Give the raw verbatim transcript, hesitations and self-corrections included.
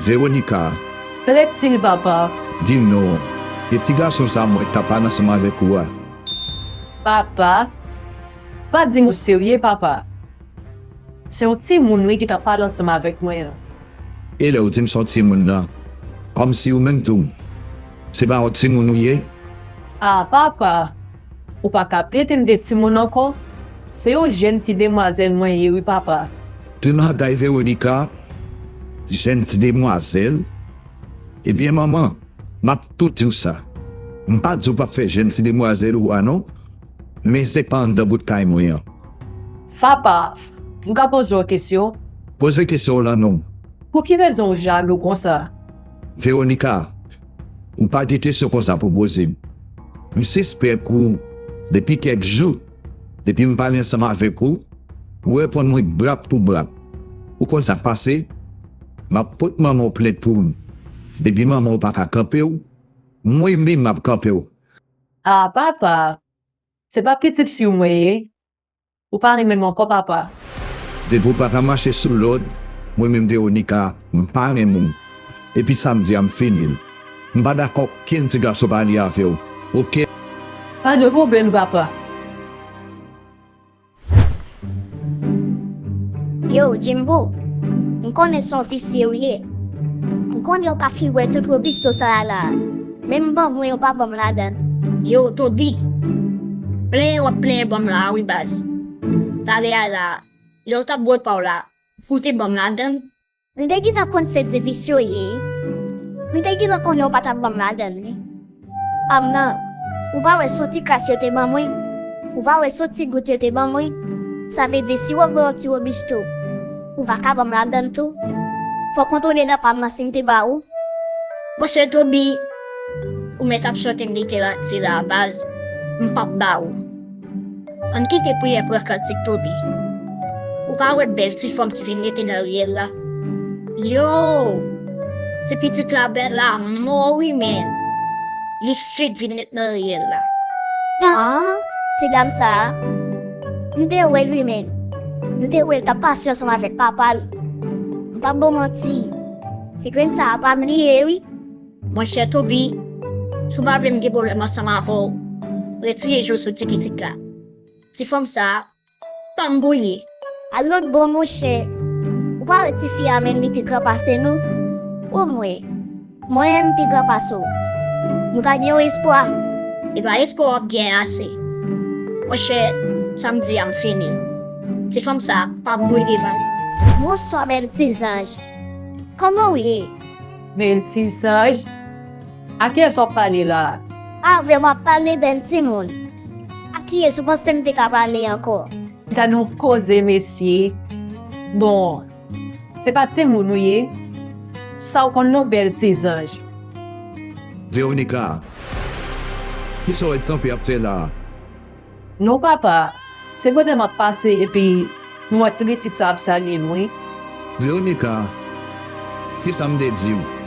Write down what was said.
Veronica. Reptil, papa. Di m non. E ti gason sa m wè k t ap pale ansanm avèk ou a? Papa, pa di m ou serye, papa. Se yon timoun, wi, ki t ap pale ansanm avèk mwen an. E lè w di m se yon timoun nan, kòmsi ou menm tou, se pa yon timoun ou ye? A, papa, ou pa ka trete m de timoun ankò. Se yon jèn ti demwazèl mwen ye, wi, papa. Ti bagay, Veronica, jèn ti demwazèl. Ebyen, manman, m ap tou di w sa. M pa di w p ap fè jèn ti demwazèl ou a non, men se pa anndan bout kay mwen an. Papa, m ka poze w kesyon? Poze kesyon w lan non. Pou ki rezon w jalou konsa? Veronica, ou pa gen kesyon konsa pou poze m. M sispèk ou depi kèk jou, depi m pale ansanm avèk ou, ou reponn mwen brap pou brap. Ou konn sa k pase? M ap pot manman w plent pou ou. Depi manman w pa ka kanpe w, mwen menm m ap kanpe w. A, papa, se pa pitit fi w mwen ye? Ou pa renmen m ankò, papa? Depi w pa ka mache sou lòd, mwen menm Veronica, m pa renmen w. Epi sa m di a, m fini l. M pa dakò okenn ti gason pale avè w, oke? Pa de pwoblèm, papa. Yo, Jimbo, m konnen se yon visye w ye. M konnen w ka fin bwè tout Robusto sa a la a. Men m ban mwen, w pa ban m ladan l. Yo, Toby, plenyen w ap plenyen ban m la a wi, baz. Talè a la a, lè w t ap bwè pa w la, ou te ban m ladan l? M te gentan konn se ti visye w ye. M te gentan konnen w pa t ap ban m ladan l, wi. Amnan, ou pa wè se yon ti kras yo te ban mwen? Ou pa wè se yon ti gout yo te ban mwen? Sa vle di si w ap bwè yon ti Robusto, ou pa ka ban m ladan l tou? Fò w kontwole nan pa m nan si m te ba ou. Monchè Toby, ou mèt ap chante m literati la a baz, m p ap ba ou. Ann kite priyè pran kantik Toby. Ou pa wè bèl ti fanm ki vin rete nan riyèl la? Yo! Ti pitit la bèl la mò wi men. Li fit vin ret nan riyèl la. Ah, ti dam sa a. M te wè l wi men. M te wè l t ap pase ansanm avèk papa l. M p ap ba w manti. Ti grenn sa a pa m li ye wi. Monchè Toby, si w pa vle m gen pwoblèm ansanm avè w, retire je w sou ti pitit la. Ti fanm sa a, pa m pou l ye. Al lòt bò monchè, ou pa wè tifi a menm li pi gran pase nou? Omwen, mwen menm m pi gran pase w. Nou ka gen yon espwa. E pa espwa w ap gen ase. Monchè, sa m di a m fini. Ti fanm sa a, pa m pou l ye pa m. Bonswa bèl ti zanj. Kòman w ye? Bèl ti zanj. A kiyès w ap pale la a? Avè w m ap pale bèl timoun. A kiyès ou panse m te ka pale ankò? Gad yon koze mesye. Bon, se pa timoun ou ye? Sa w konn non bèl ti zanj? Veronica, kisa w ret kanpe ap fè la a? Non papa, se kote m ap pase epi m wè ti pitit sa ap salye m wi. Veronica, kisa m te di w?